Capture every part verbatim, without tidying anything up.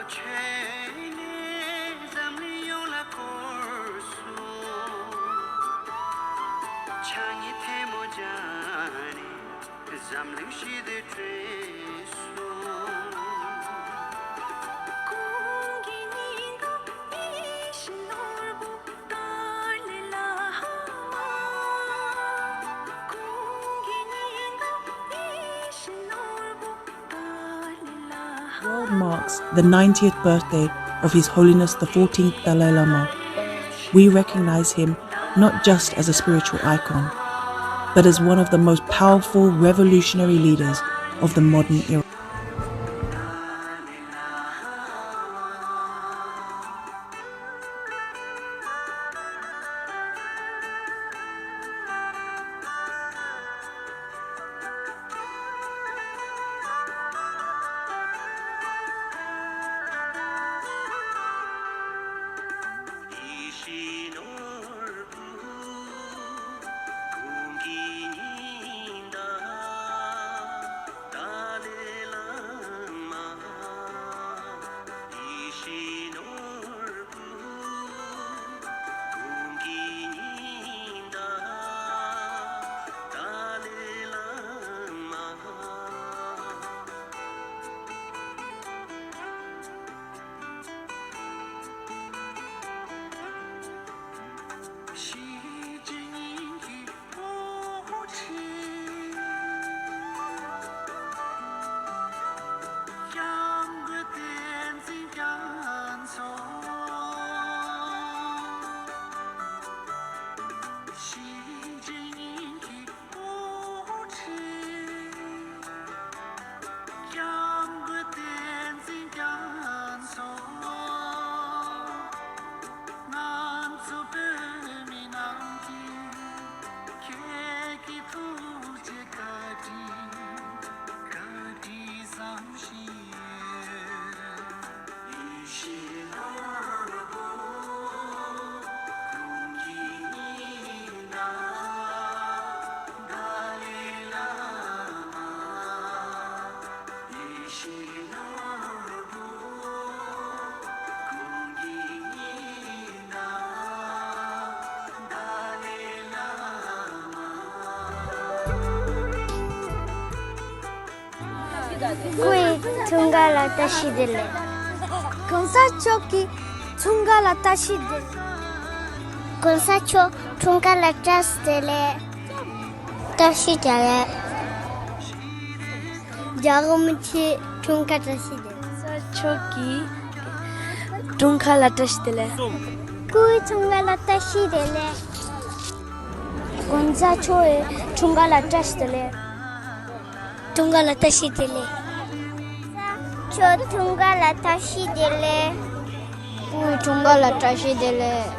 ཆོས་ནི་འཛམ་གླིང་ཡོངས་ལ་བསྐོར་སོང་། ཕྱག་གཉིས་ཐལ་མོ་སྦྱར་ནས་འཛམ་གླིང་ཞི་བདེ་བསྐྲུན་སོང་། གོང་གི་ཉི་ཟླ་ཡིད་བཞིན་ནོར་བུ། Today marks the ninetieth birthday of His Holiness the fourteenth Dalai Lama. We recognize him not just as a spiritual icon, but as one of the most powerful revolutionary leaders of the modern era. སྐུའི་འཁྲུངས་སྐར་ལ་བཀྲ་ཤིས་བདེ་ལེགས། གོང་ས་མཆོག་གི་འཁྲུངས་སྐར་ལ་བཀྲ་ཤིས་བདེ་ལེགས། གོང་ས་མཆོག་འཁྲུངས་སྐར་ལ་བཀྲ་ཤིས་བདེ་ལེགས། བཀྲ་ཤིས་བདེ་ལེགས། རྒྱལ་བ་རིན་པོ་ཆེ་འཁྲུངས་སྐར་བཀྲ་ཤིས་བདེ་ལེགས། གོང་ས་མཆོག་གི་འཁྲུངས་སྐར་ལ་བཀྲ་ཤིས་བདེ་ལེགས། སྐུའི་འཁྲུངས་སྐར་ལ་བཀྲ་ཤིས་བདེ་ལེགས། གོང་ས་མཆོག་གི་འཁྲུངས་སྐར་ལ་བཀྲ་ཤིས་བདེ་ལེགས། འཁྲུངས་སྐར་ལ་བཀྲ་ཤིས་བདེ་ལེགས། མཆོག་འཁྲུངས་སྐར་ལ་བཀྲ་ཤིས་བདེ་ལེགས། སྐུའི་འཁྲུངས་སྐར་ལ་བཀྲ་ཤིས་བདེ་ལེགས།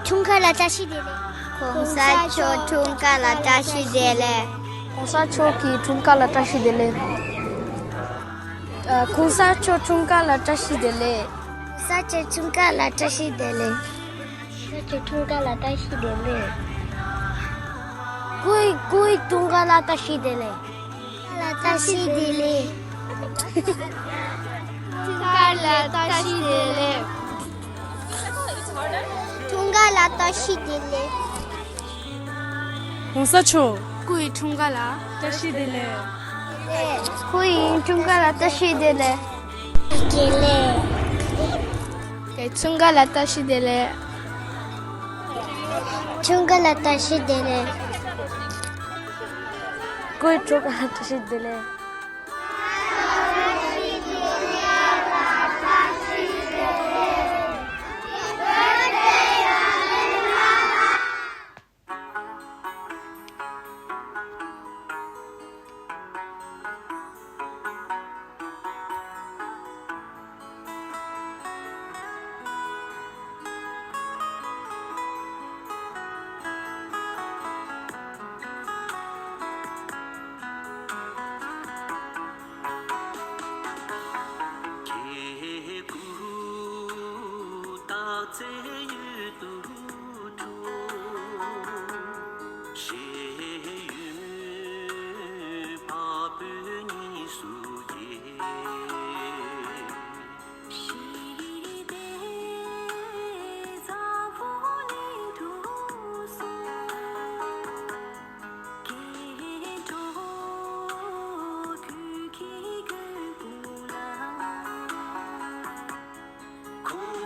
འཁྲུངས་སྐར་ལ་བཀྲ་ཤིས་བདེ་ལེགས། གོང་ས་མཆོག་འཁྲུངས་སྐར་ལ་བཀྲ་ཤིས་བདེ་ལེགས། གོང་ས་མཆོག་གི་འཁྲུངས་སྐར་ལ་བཀྲ་ཤིས་བདེ་ལེགས། ཨ། གོང་ས་མཆོག་འཁྲུངས་སྐར་ལ་བཀྲ་ཤིས་བདེ་ལེགས། གོང་ས་མཆོག་འཁྲུངས་སྐར་ལ་བཀྲ་ཤིས་བདེ་ལེགས། ས་ཆེ་འཁྲུངས་སྐར་ལ་བཀྲ་ཤིས་བདེ་ལེགས། སྐུའི་སྐུའི་འཁྲུངས་སྐར་ལ་བཀྲ་ཤིས་བདེ་ལེགས། ལ་བཀྲ་ཤིས་བདེ་ལེགས། འཁྲུངས་སྐར་ལ་བཀྲ་ཤིས་བདེ་ལེགས། འཁྲུངས་སྐར་ལ་བཀྲ་ཤིས་བདེ་ལེགས། གོང་ས་མཆོག་སྐུའི་འཁྲུངས་སྐར་ལ་བཀྲ་ཤིས་བདེ་ལེགས། སྐུའི་འཁྲུངས་སྐར་ལ་བཀྲ་ཤིས་བདེ་ལེགས། བདེ་ལེགས། འཁྲུངས་སྐར་ལ་བཀྲ་ཤིས་བདེ་ལེགས། འཁྲུངས་སྐར་ལ་བཀྲ་ཤིས་བདེ་ལེགས། སྐུའི་འཁྲུངས་སྐར་ལ་བཀྲ་ཤིས་བདེ་ལེགས།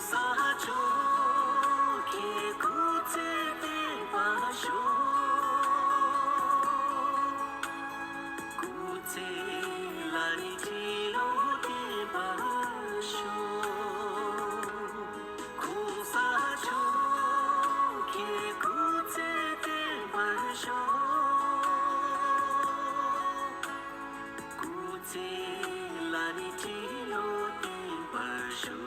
ས་ཕྱོགས་ཁྱེད་སྐུ་ཚེ་བརྟན་པར་ཤོག་སྐུ་ཚེ་ལ་ནི་ཁྲི་ལོ་བརྟན་པར་ཤོག་གོང་ས་མཆོག་ཁྱེད་སྐུ་ཚེ་བརྟན་པར་ཤོག་སྐུ་ཚེ་ལ་ནི་ཁྲི་ལོ་བརྟན་པར་ཤོག་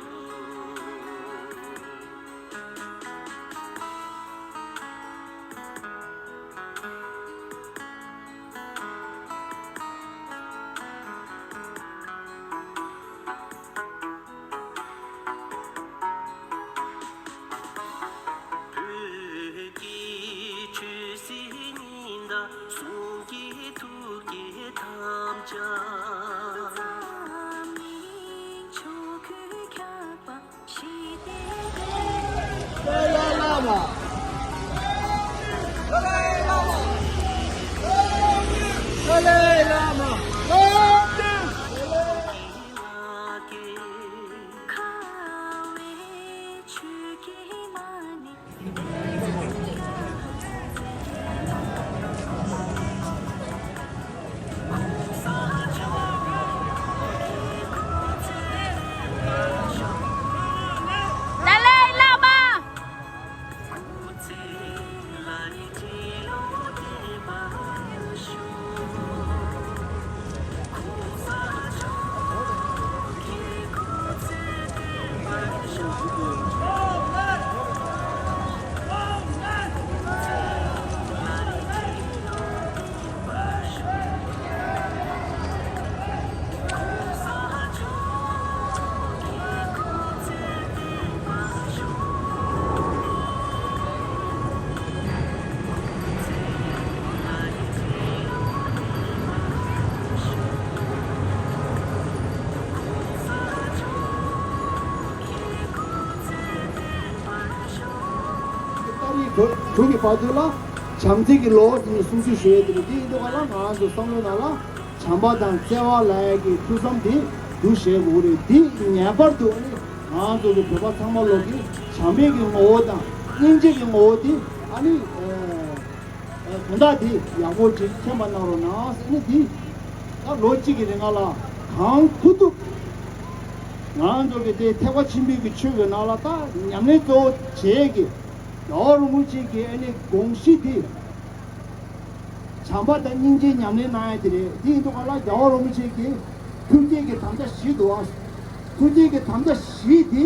བོད་ཀྱི་ཆོས་སྲིད་གཉིས་ཟླ་གསུམ་གྱི་ཐུགས་བསྐྱེད་ཐམས་ཅད། ཏཱ་ལའི་བླ་མ། ཏ་རིག་དྲུག་གི་བར་དུ་ལ་བྱམས་བརྩེ་གི་ལོ་ཟེར་ནས་སྲུང་བརྩི་ཞུ་ཡས་དེ་རེད། དེ་ཡིན་དུས་ག་ལ་ང་ཚོ་བསམ་བློའི་ནང་ལ་བྱམས་པ་དང་བརྩེ་བ་ལབ་ཡས་ཀྱི་ཐུགས་བསམ་དེ་འདུ་བྱེད་དགོས་རེད། དེ་ངེས་པར་དུ་ཨ་ནི་ང་ཚོ་གི་བོད་པ་ཚང་མ་ལོག་གི་བྱམས་པའི་གི་ངོ་བོ་དང་སྙིང་རྗེ་གི་ངོ་བོ་དེ་ཨ་ནི་དོན་དག་དེ་ཡག་པོ་ཅིག་མཁྱེན་པ་གནང་རོགས་གནང་ཟེར་ནས། དེ་ད་ལོ་གཅིག་གི་རིང་ལ་གང་ཐུབ་ཐུབ་ང་ཚོ་གི་དེ་ཐེག་པ་ཆེན་པོའི་གི་ཆོས་ཀྱི་ནང་ལ་ད་ཉམས་ལེན་གཙོ་བོ་བྱེད་ཀྱི་རྒྱལ་བ་རིན་པོ་ཆེ་གི་ཨ་ནི་དགོངས་གཞི་དེ་བྱམས་པ་དང་སྙིང་རྗེ་ཉམས་ལེན་གནང་ཡ་དེ་རེད། དེ་ཡིན་དུས་ག་ལ་རྒྱལ་བ་རིན་པོ་ཆེ་གི་ཐུགས་བསྐྱེད་ཀྱི་དམ་བཅའ་བཞི་འདུག་ཨ། ཐུགས་བསྐྱེད་ཀྱི་དམ་བཅའ་བཞི་དེ་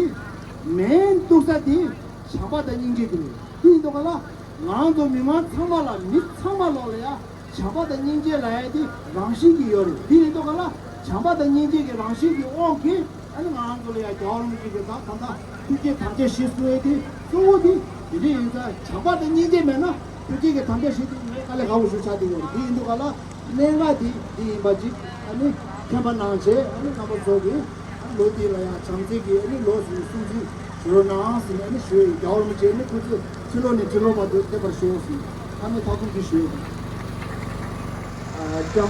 མིང་བཏགས་ས་དེ་བྱམས་པ་དང་སྙིང་རྗེ་དེ་རེད། དེ་ཡིན་དུས་ག་ལ་ང་ཚོ་མི་མང་ཚང་མ་ལ་མི་ཚང་མ་ལོག་ལ་ཡ་བྱམས་པ་དང་སྙིང་རྗེ་ལབ་ཡ་དེ་རང་བཞིན་གྱིས་ཡོད་རེད། དེ་ཡིན་དུས་ག་ལ་བྱམས་པ་དང་སྙིང་རྗེ་གི་རང་བཞིན་གྱི་དབང་གིས་ཨ་ནི་ང་ཚོ་ལ་ཡ་རྒྱལ་བ་རིན་པོ་ཆེ་གི་ད་ད་ལྟ་ཐུགས་བསྐྱེད་དམ་བཅའ་བཞི་གསུང་ཡས་དེ་གཙོ་བོ་དེ་དེ་འདྲ་ཡིན་ཙང་། བྱམས་པ་དང་སྙིང་རྗེ་མེད་ན་ཐུགས་བསྐྱེད་ཀྱི་དམ་བཅའ་བཞི་དེ་ངས་དཀའ་ལས་ཁག་པོ་ཞིག་ཆགས་བསྡད་ཡོད་རེད། དེ་ཡིན་དུས་ག་ལ་གནད་འགག་དེ་འདི་ཡིན་པ་ཅིག་ཨ་ནི་མཁྱེན་པ་གནང་བྱས། ཨ་ནི་རྣམ་པ་ཚོ་གིས་ཨ་ནི་ལོ་འདི་ལ་ཡང་བྱམས་བརྩེ་གི་ཨ་ནི་ལོ་ཟེར་ནས་སྲུང་བརྩི་ཞུ་རོགས་གནང་ཟེར་ནས་ཨ་ནི་ཞུ་ཡི། རྒྱལ་བ་རིན་པོ་ཆེ་ནི་སྐུ་ཚེ་ཕྱི་ལོགས་ནས་ཕྱི་ལོགས་བར་དུ་བརྟན་པར་ཤོག་ཟེར་ནས་ཨ་ནི་ཐུགས་སྨོན་ཅིག་ཞུ་ཡི། Uh, Jam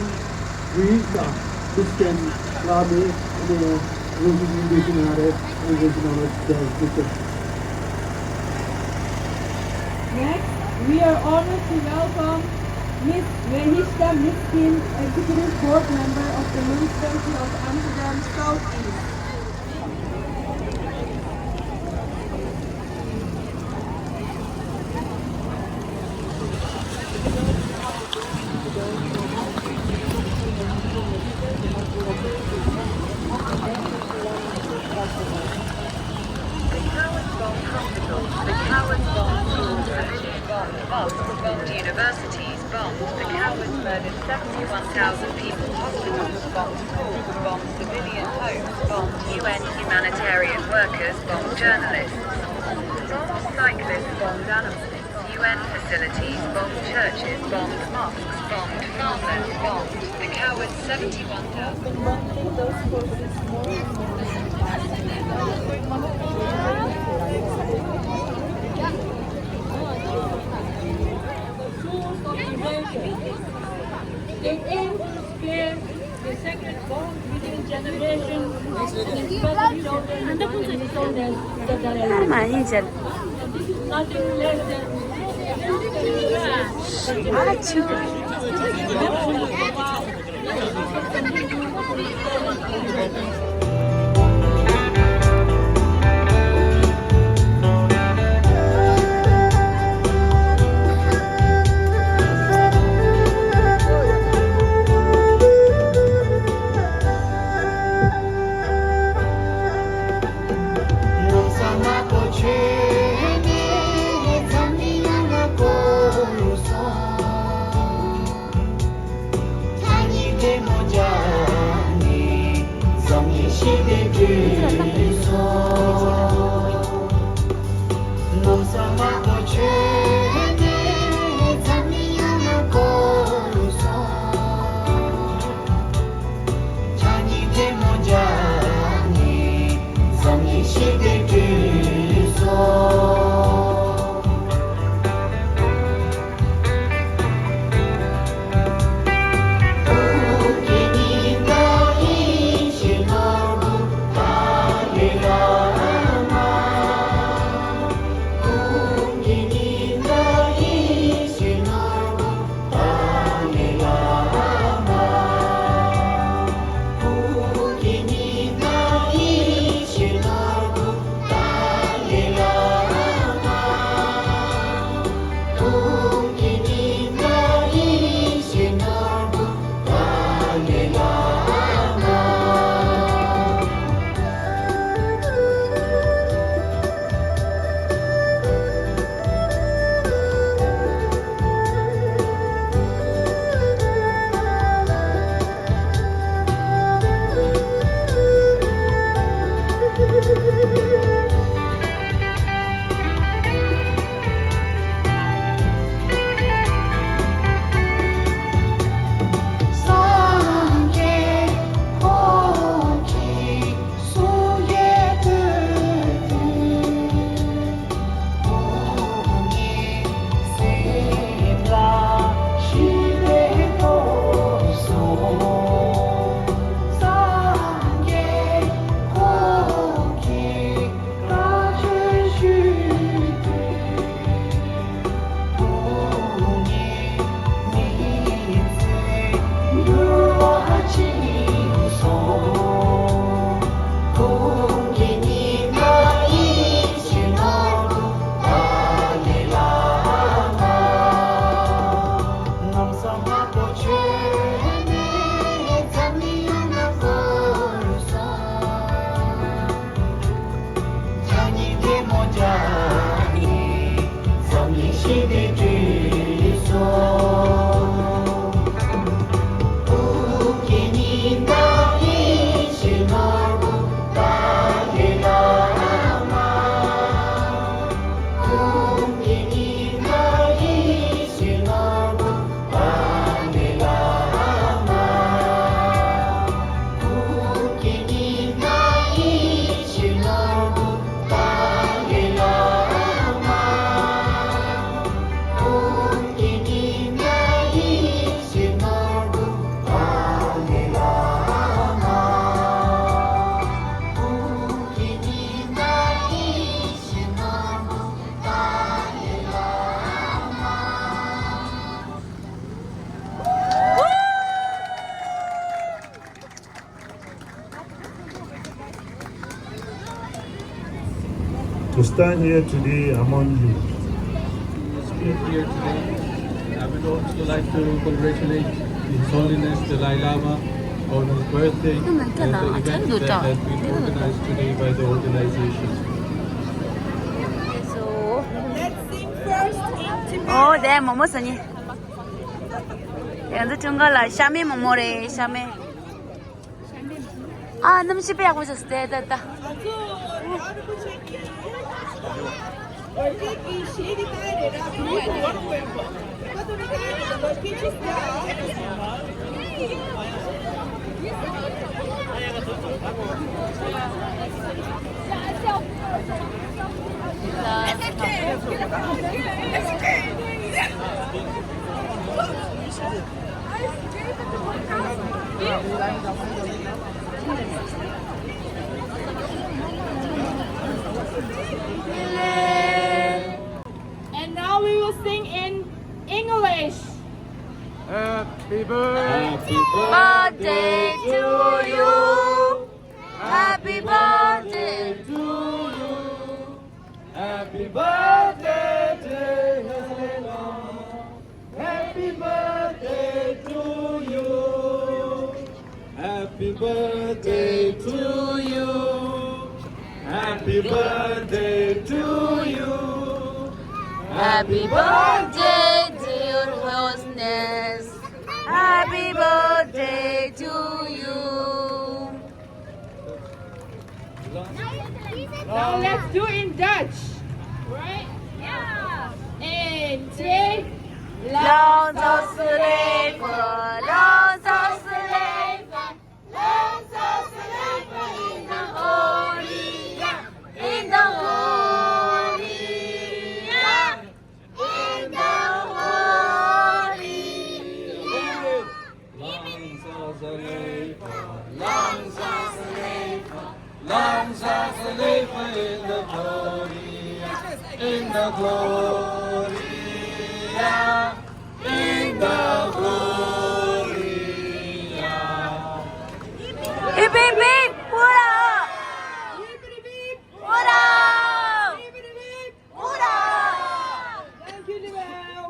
Rita, this can allow me, you know, Next, we are honored to welcome Miss Renishta Miskin, Executive Board Member of the Municipality of Amsterdam Southeast. The Coward's Bomb Hospital, the Coward's Bomb School, the Coward's Bomb Mosque, bombed universities, bombed, the cowards murdered seventy-one thousand people, hospitals bombed, schools bombed, civilian homes bombed, U N humanitarian workers bombed, journalists bombed, cyclists bombed, animals, U N facilities bombed, churches bombed, mosques bombed, farmlands bombed, the cowards seventy-one thousand. They aim to spare the sacred bond between generations and the brotherhood of the ཨ་མ་ཡིན་ཅན། ཨ་ཆུ། To stand here today among you. Here today, I would also like to congratulate His Holiness Dalai Lama on his birthday and the event that has been organized today by the organization. ཨོ་དེ་མོ་མོ་སོ་ནི། ཡང་ཚོ་ཀྲུང་གོ་ལ་ཤ་མེད་མོ་མོ་རེད། ཤ་མེད། ཨ་གནམ་གཤིས་དཔེ་ཡག་པོ་བྱུང་སྟེ་ད་ད། Birthday to you. Happy birthday to you. Happy birthday, dear Hasina. Happy birthday to you. Happy birthday to you. Happy birthday to you. Happy birthday, dear hostess. Happy birthday to you. Now let's do in Dutch. Right? Yeah. And three. Lang zal ze leven, lang zal ze leven, lang zal ze leven in de gloria, in de gloria. In the gloria. Lang zal ze leven, lang zal ze leven, lang zal ze leven in de gloria, in de gloria, in de gloria. Hip, hip, hip, hoera! Hoera! Hoera! Thank you, Limau.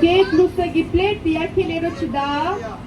ཀེག་བླུགས་ས་གི་པླེཊ་དེ་ཡར་ཁྱེར་ལེན་རོགས་བྱེད་དང་།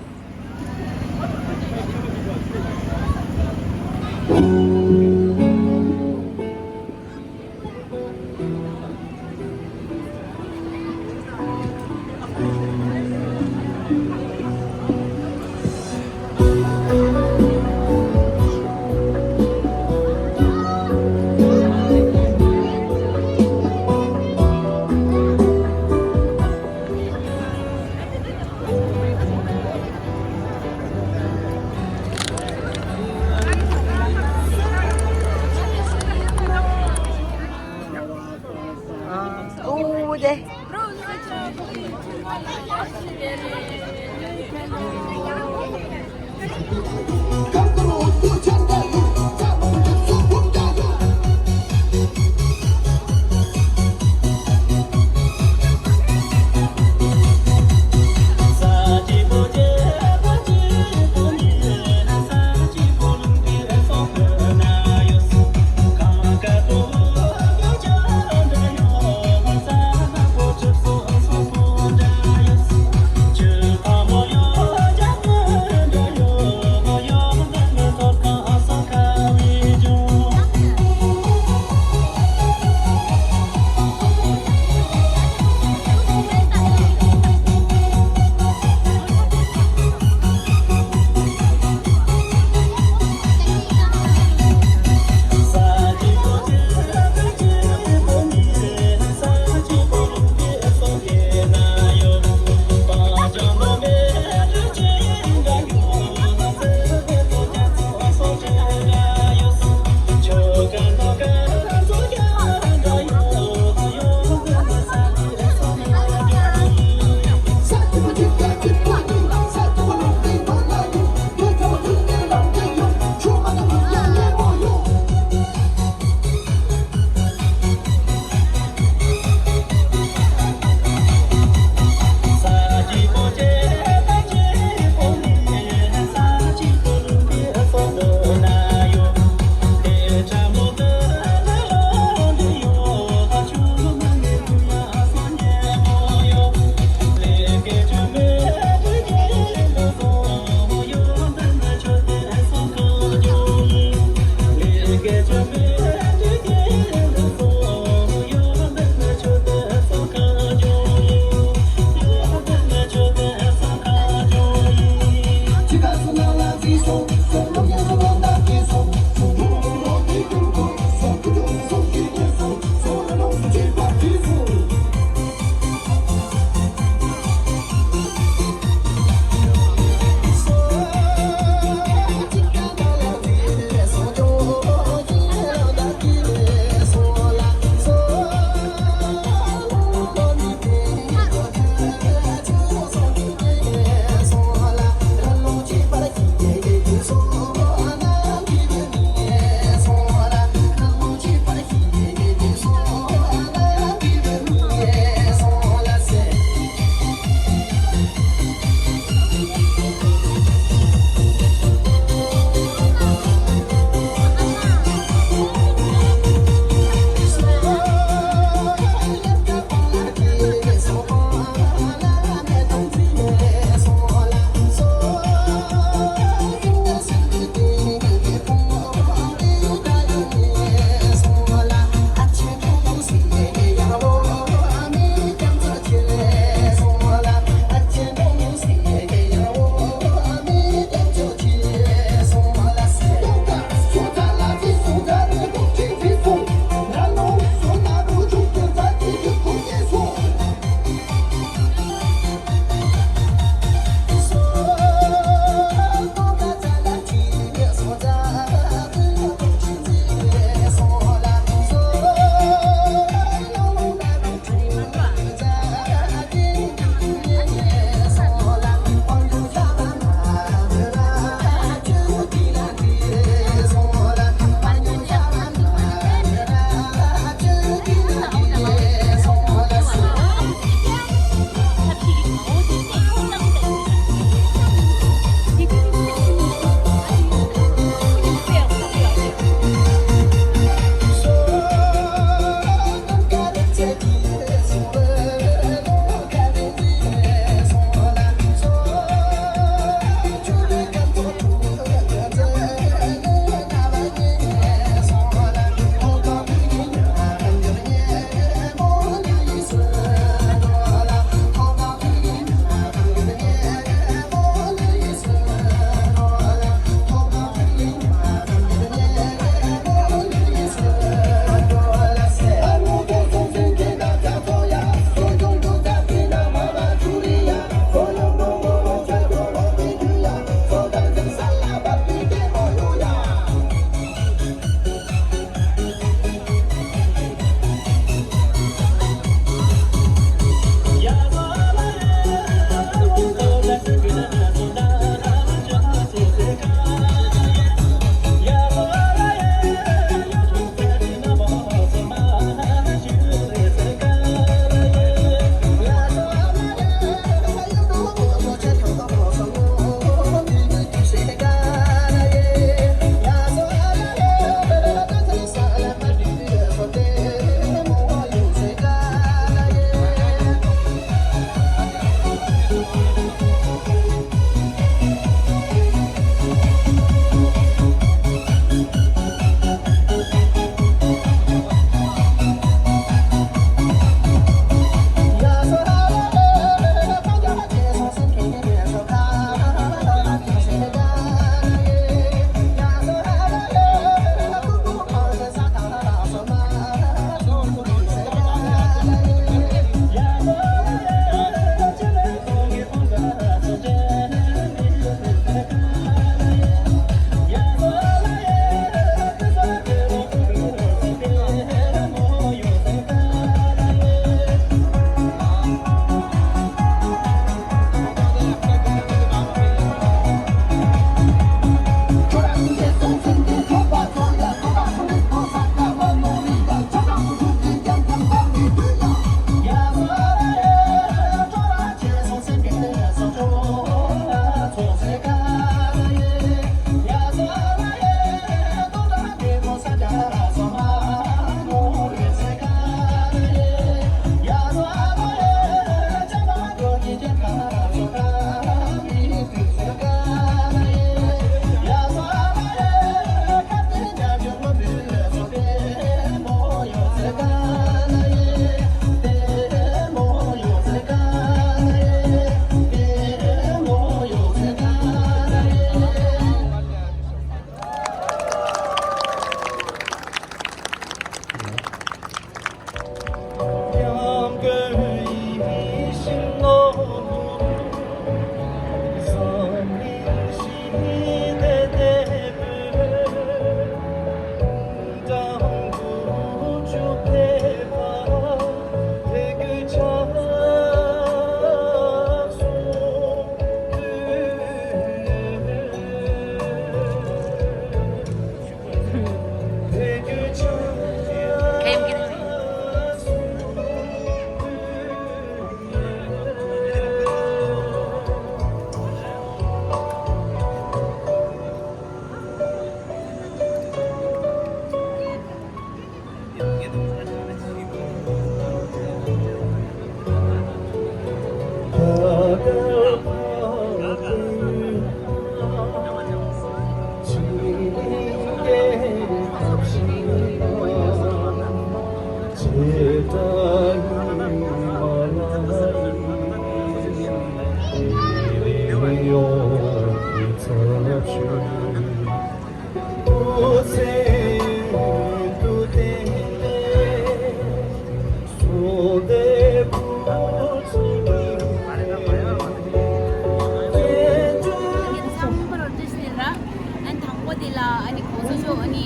དེ་ལ་ཨ་ནི་གོང་ས་མཆོག་ཨ་ནི་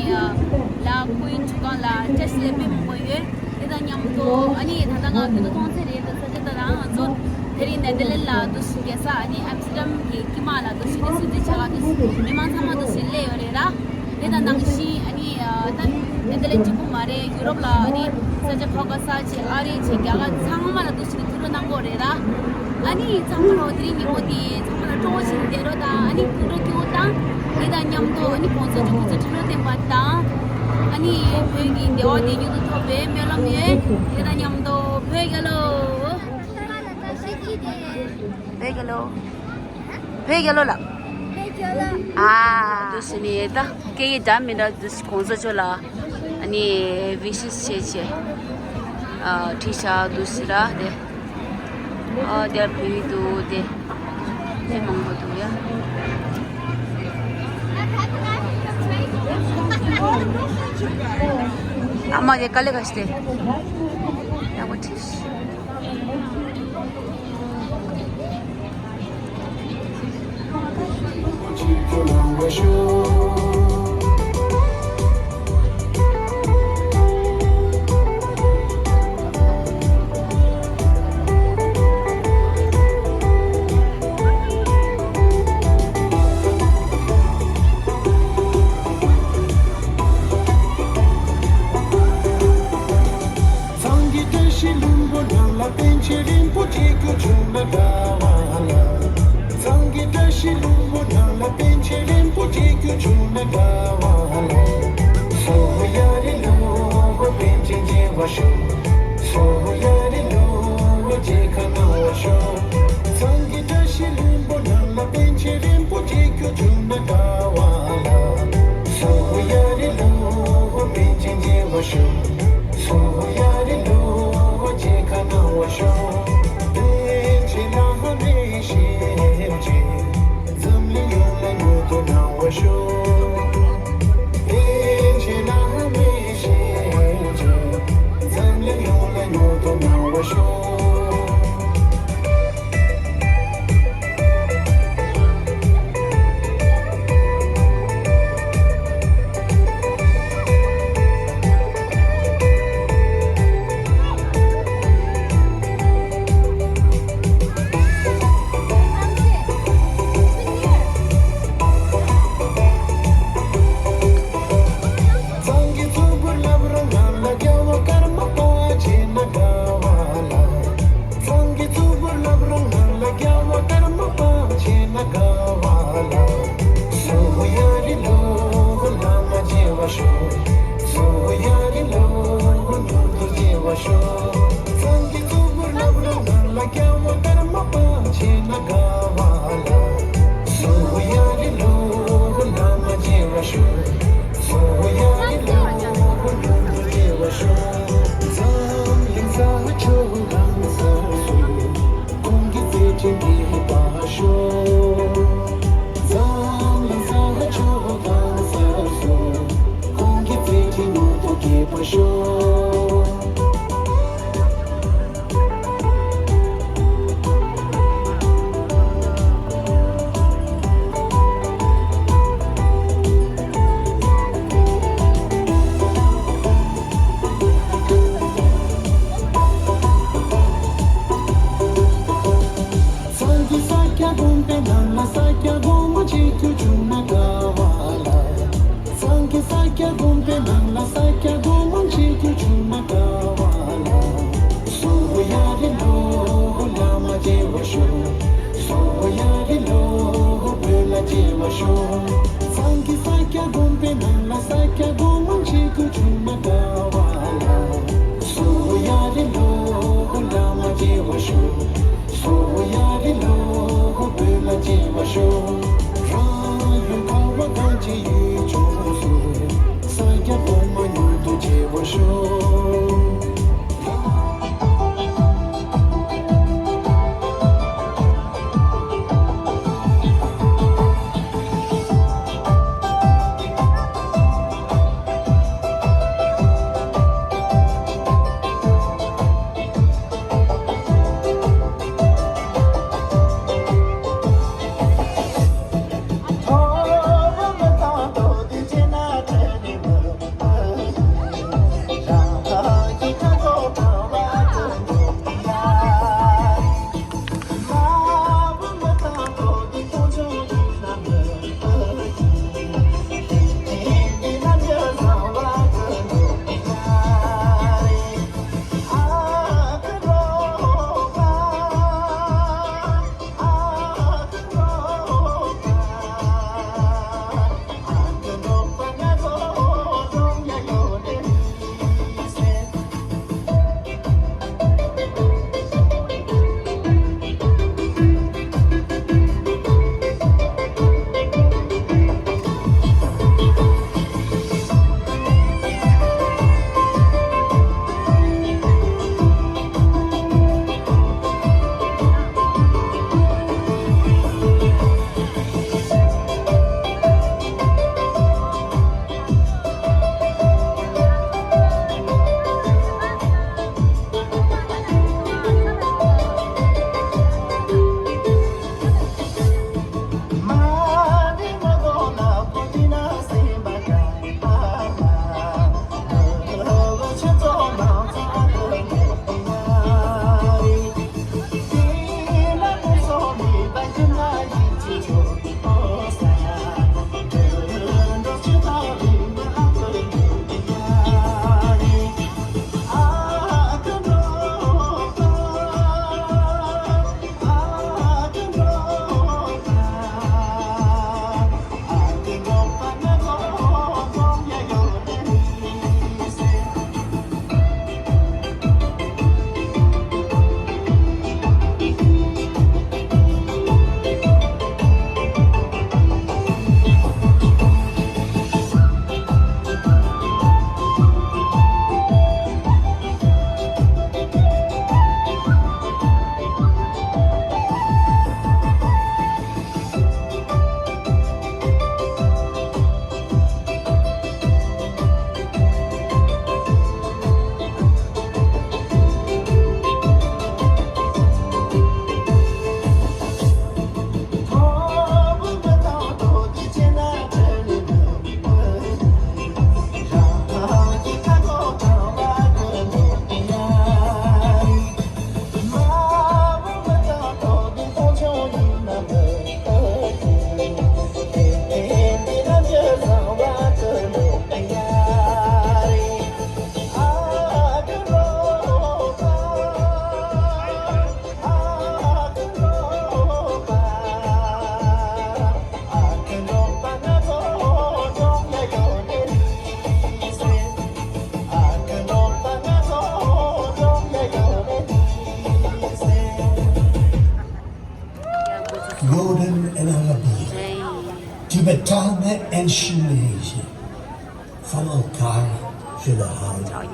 ལ་སྐུའི་ཁྲི་སྒང་ལ་བཀྲ་ཤིས་ལེགས་དཔེ་མང་པོ་ཡོད། དེ་དང་མཉམ་དུ་ཨ་ནི་ད་ལྟ་ང་ཁྱོད་ཚོ་མཐོང་ཚད་རེད། ད་ས་ཆ་ད་ང་ཚོ་དེ་རིང་ནེ་དར་ལེན་ལ་འདུག་སེ་རྒྱལ་ས་ཨ་ནི་ཨམ་སི་ཏྲམ་གྱི་དཀྱིལ་མ་ལ་འདུག་སེ་གསོལ་ཚིགས་བྱེད་ག་འདུག་སེ་མི་མང་ཚང་མ་འདུག་སེ་སླེབས་ཡོད་རེད་ར། དེ་དང་ནང་བཞིན་ཨ་ནི་ད་ནེ་དར་ལེན་གཅིག་པུ་མ་རེད། ཡུ་རོབ་ལ་ཨ་ནི་ས་ཆ་ཁག་ཁག་ས་ཆེ་ཨ་རི་ཆེ་རྒྱ་གར་ཚང་མ་ལ་འདུག་སེ་ཐུགས་སྤྲོ་གནང་གི་ཡོད་རེད་ར། ཨ་ནི་ཚང་མ་ལོ་དེ་རིང་ཉིན་མོ་དེ་ཚང་མ་ལ་སྤྲོ་བོ་ཞིག་བསྡད་རོགས་དང་། ཨ་ནི་ཕུགས་འདུན་སྐྱོ་བོ་དང་། དེ་དང་མཉམ་དུ་ཨ་ནི་གོང་ས་མཆོག་སྐུ་ཚེ་ཁྲི་ལོ་བརྟན་པ་དང་། ཨ་ནི་བོད་ཀྱི་བདེ་བ་བདེ་སྐྱིད་དུ་ཐོབ་པའི་སྨོན་ལམ་ཡོད། དེ་དང་མཉམ་དུ་བོད་རྒྱལ་ལོ། བོད་རྒྱལ་ལོ། བོད་རྒྱལ་ལོ་ལགས། བོད་རྒྱལ་ལོ། ཨ། འདུག་སེ་ནི་ད་སྐད་ཡིག་འདྲ་མི་འདྲ་འདུག་སེ་གོང་ས་མཆོག་ལ་ཨ་ནི་ཝི་ཤི་སི་བྱས་བྱས། ཨ། ཁྲིད་བཞག་འདུག་སེ་ར་དེ། ཨ། དེར་བོད་ཡིག་འདུག་དེ། དེ་མང་པོ་འདུག་ཡ། ཨ་མ་དེ་དཀའ་ལས་ཁ་ཤས་དེ། ཡག་པོ་ཁྲིད། ཚང་གི་བཀྲ་ཤིས་ལྷུན་པོ་ནང་ལ་པཎ་ཆེན་རིན་པོ་ཆེ་སྐུ་བྱོན་ན་དགའ་བ་ལ། ཚང་གི་བཀྲ་ཤིས་ལྷུན་པོ་ནང་ལ་པཎ་ཆེན་རིན་པོ་ཆེ་སྐུ་བྱོན་ན་དགའ་བ་ལ། སོ་ཡ་རི་ལོ་པཎ་ཆེན་མཇལ་བར་ཤོག། སོ་ཡ་རི་ལོ་མཇལ་ཁ་གནང་བར་ཤོག། ཚང་གི་བཀྲ་ཤིས་ལྷུན་པོ་ནང་ལ་པཎ་ཆེན་རིན་པོ་ཆེ་སྐུ་བྱོན་ན་དགའ་བ་ལ། སོ་ཡ་རི་ལོ་པཎ་ཆེན་མཇལ་བར་ཤོག། སོ་ཡ་རི་ལོ་མཇལ་ཁ་གནང་བར་ཤོག། པཎ་ཆེན་བླ་མའི་ཞལ་མཇལ། འཛམ་གླིང་ཡོངས་ལ་མྱུར་དུ་གནང་བར་ཤོག། པཎ་ཆེན་བླ་མའི་ཞལ་མཇལ། འཛམ་གླིང་ཡོངས་ལ་མྱུར་དུ་གནང་བར་ཤོག། ཚང་གི་གཙོ་བོ་བླ་བྲང་ངམ་ལ་རྒྱལ་བ་ཀརྨ་པ་མཇལ་ན་དགའ་བ་ལ། ཚང་གི་གཙོ་བོ་བླ་བྲང་ངམ་ལ་རྒྱལ་བ་ཀརྨ་པ་མཇལ་ན་དགའ་བ་ལ། སོ་ཡ་རི་ལོ་བླ་མ་མཇལ་བར་ཤོག། སོ་ཡ་རི་ལོ་མྱུར་དུ་མཇལ་བར་ཤོག། ཚང་གི་གཙོ་བོ་བླ་བྲང་ངམ་ལ་རྒྱལ་བ་ཀརྨ་པ་མཇལ་ན་དགའ་བ་ལ། སོ་ཡ་རི་ལོ་བླ་མ་མཇལ་བར་ཤོག། སོ་ཡ་རི་ལོ་མྱུར་དུ་མཇལ་བར་ཤོག། འཛམ་གླིང་ས་ཕྱོགས་གང་སར་སོང་། ཁོང་གི་བརྩེ་ཆེན་རྒྱས་པར་ཤོག། འཛམ་གླིང་ས་ཕྱོགས་གང་སར་སོང་། ཁོང་གི་བརྩེ་ཆེན་མྱུར་དུ་རྒྱས་པར་ཤོག། ཚང་གི་ས་སྐྱ་དགོན་པའི་ནང་ལ་ས་སྐྱ་སྒོ་མོ་ཆེ་ཁྱོད་བྱུང་ན་དགའ་བ་ལ། ཚང་གི་ས་སྐྱ་དགོན་པའི་ནང་ལ་ས་སྐྱ་སྒོ་མོ་ཆེ་ཁྱོད་བྱུང་ན་དགའ་བ་ལ། སོ་ཡ་རི་ལོ་བླ་མ་མཇལ་བར་ཤོག། སོ་ཡ་རི་ལོ་བོད་ལ་མཇལ་བར་ཤོག། ཚང་གི་ས་སྐྱ་དགོན་པའི་ནང་ལ་ས་སྐྱ་སྒོ་མོ་ཆེ་ཁྱོད་བྱུང་ན་དགའ་བ་ལ། སོ་ཡ་རི་ལོ་བླ་མ་མཇལ་བར་ཤོག། སོ་ཡ་རི་ལོ་བོད་ལ་མཇལ་བར་ཤོག། རང་ཡུལ་ཁ་བ་གངས་ཅན་ཡུལ་ལྗོངས་སུ། ས་སྐྱ་གོང་མ་མྱུར་དུ་མཇལ་བར་ཤོག། Menschen, welche Verwandtschaft für die Haut.